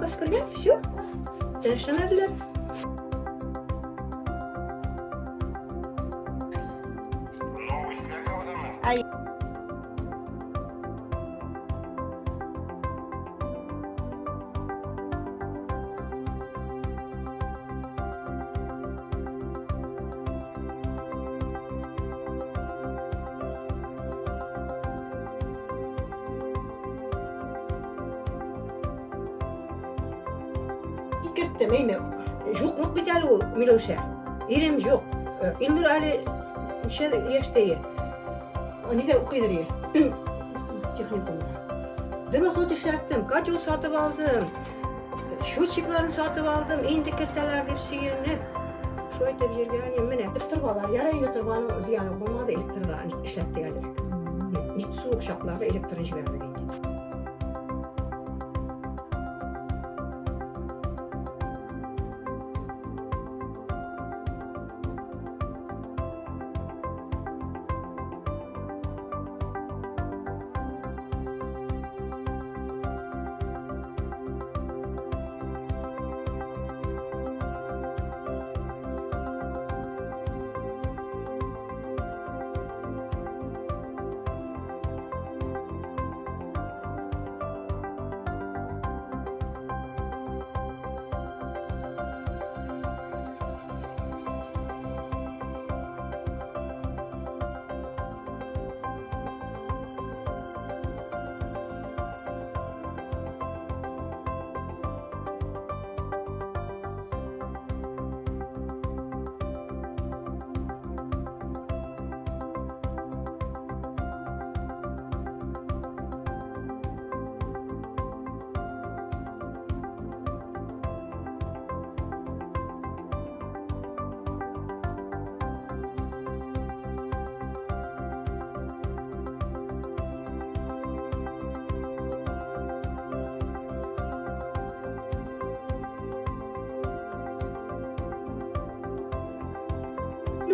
газ кергән, все. Эшләмәделәр. Ай. Китерттем, әйме. Юклык бит әле ул, Миләүшә. Ирем юк. Илнур әле ничә яшьтә е? Нидә укыйдыр е? Техникумда. Дымоход эшләттем, котел сатып алдым, счетчикларын сатып алдым, инде кертәләр дип сөенеп. Шулай итеп йөргән, менә торбалар, ярай инде торбаның зыяны булмады, электрга эшләттек әзрәк. Суык чакларда электрны җибәрдек инде.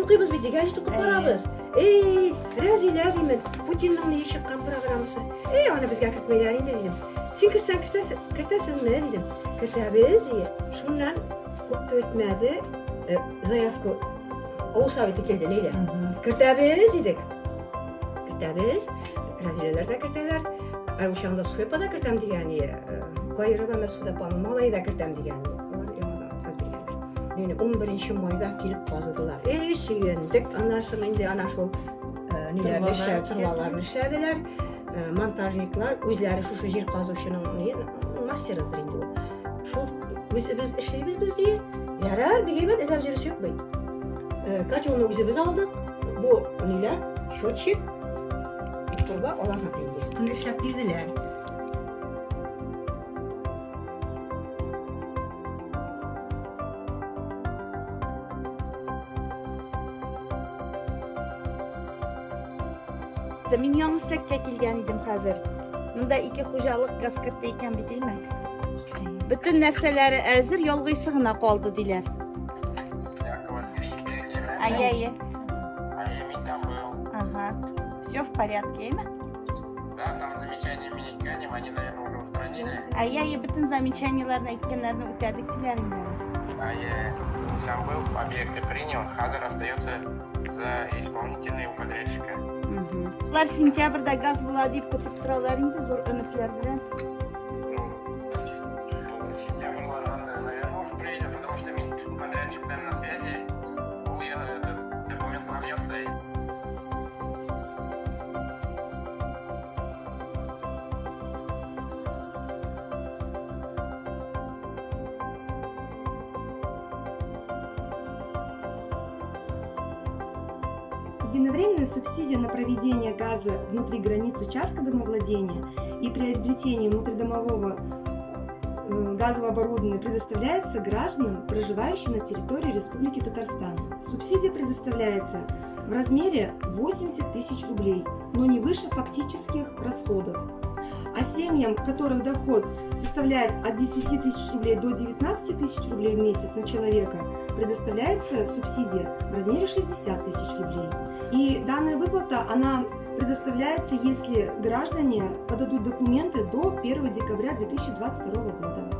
Укыйбыз бит, гәҗит укып барабыз. Эй, Рәзилә димен, Путинның ни чыккан программасы. Эй, аны безгә кертмәйләр инде дидем. Син кертсәң кертәсең, кертәсеңме дидем. Кертәбез, ие. Шуннан күп тә үтмәде, заявка авыл советы килде, Ләйлә. Кертәбез идек. Кертәбез. Рәзиләләр дә кертәләр. Ә ул чагында Суфия апа да кертәм дигән, ие. Каирова Мәсхүдә апаның малае да кертәм дигән. Алар яңадан отказ биргәннәр. Мине 11 майда килеп казыдылар. Эй, сөендек. Аннан соң инде ана шул ниләрне эшләде, торбаларны эшләделәр. Монтажниклар үзләре шушы җир казучының мастерыдыр инде ул. Шул үзебез эшлибез без ди. Ярар, бик әйбәт, эзләп йөрүче юк бит. Котелны үзебез алдык. Бу ниләр, счетчик, торба аларныкы инде. Шуны эшләп бирделәр. Мин яңа сәккә килгән идем хәзер. Монда ике хуҗалык газ кертте икән бит, Илмәс. Бөтен нәрсәләре әзер, ялгыйсы гына калды диләр. Ай-яй. Ага. Все в порядке, әйме? Да, там замечания минитканем, они, наверное, уже устранили. Ә я и бөтен замечаниеләрне әйткәннәрне үтәдек диләр инде. А я сам был, объекты принял, хәзер остается за исполнительный у подрядчика. Алар сентябрьдә газ була дип көтеп торалар инде зур өметләр белән. Ну, сентябрь, ладно, наверное, уж приедет, потому что мин подрядчик белән на связи. Ул я этот документлар ясый. Единовременная субсидия на проведение газа внутри границ участка домовладения и приобретение внутридомового газового оборудования предоставляется гражданам, проживающим на территории Республики Татарстан. Субсидия предоставляется в размере 80 тысяч рублей, но не выше фактических расходов. А семьям, которых доход составляет от 10 тысяч рублей до 19 тысяч рублей в месяц на человека, предоставляется субсидия в размере 60 тысяч рублей. И данная выплата, она предоставляется, если граждане подадут документы до 1 декабря 2022 года.